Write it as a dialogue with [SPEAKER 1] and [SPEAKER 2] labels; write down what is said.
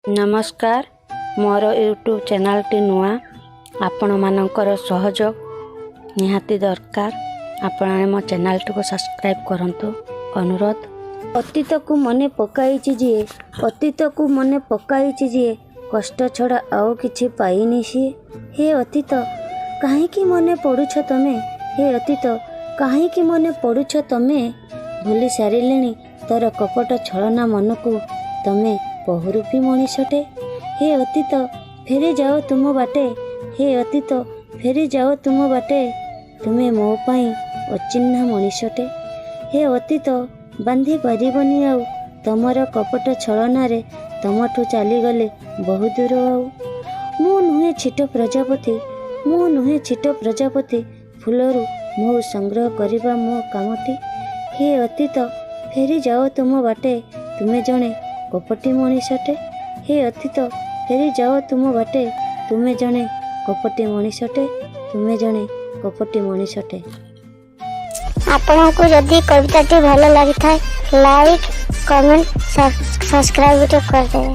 [SPEAKER 1] ନମସ୍କାର। ମୋର ୟୁଟ୍ୟୁବ୍ ଚ୍ୟାନେଲ୍ଟି ନୂଆ। ଆପଣମାନଙ୍କର ସହଯୋଗ ନିହାତି ଦରକାର। ଆପଣମାନେ ମୋ ଚ୍ୟାନେଲ୍ଟିକୁ ସବସ୍କ୍ରାଇବ୍ କରନ୍ତୁ, ଅନୁରୋଧ। ଅତୀତକୁ ମନେ ପକାଇଛି ଯିଏ, ଅତୀତକୁ ମନେ ପକାଇଛି ଯିଏ, କଷ୍ଟ ଛଡ଼ା ଆଉ କିଛି ପାଇନି ସିଏ। ହେ ଅତୀତ, କାହିଁକି ମନେ ପଡ଼ୁଛ ତମେ? ହେ ଅତୀତ, କାହିଁକି ମନେ ପଡ଼ୁଛ ତମେ? ଭୁଲି ସାରିଲିଣି ତୋର କପଟ ଛଳନା, ମନକୁ ତମେ ବହୁରୂପୀ ମଣିଷଟେ। ହେ ଅତୀତ, ଫେରି ଯାଅ ତୁମ ବାଟେ। ହେ ଅତୀତ, ଫେରିଯାଅ ତୁମ ବାଟେ। ତୁମେ ମୋ ପାଇଁ ଅଚିହ୍ନା ମଣିଷଟେ। ହେ ଅତୀତ, ବାନ୍ଧି ପାରିବନି ଆଉ ତମର କପଟ ଛଳନାରେ। ତମଠୁ ଚାଲିଗଲେ ବହୁ ଦୂର ଆଉ। ମୁଁ ନୁହେଁ ଛିଟ ପ୍ରଜାପତି, ମୁଁ ନୁହେଁ ଛିଟ ପ୍ରଜାପତି, ଫୁଲରୁ ମହୁ ସଂଗ୍ରହ କରିବା ମୋ କାମଟି। ହେ ଅତୀତ, ଫେରିଯାଅ ତୁମ ବାଟେ। ତୁମେ ଜଣେ କପଟି ମଣିଷଟେ। ହେ ଅତୀତ, ଫେରିଯାଅ ତୁମ ବାଟେ। ତୁମେ ଜଣେ କପଟି ମଣିଷଟେ। ତୁମେ ଜଣେ କପଟି ମଣିଷଟେ।
[SPEAKER 2] ଆପଣଙ୍କୁ ଯଦି କବିତାଟି ଭଲ ଲାଗିଥାଏ, ଲାଇକ୍, କମେଣ୍ଟ, ସବସ୍କ୍ରାଇବ୍ ଟିକେ କରିଦେବେ।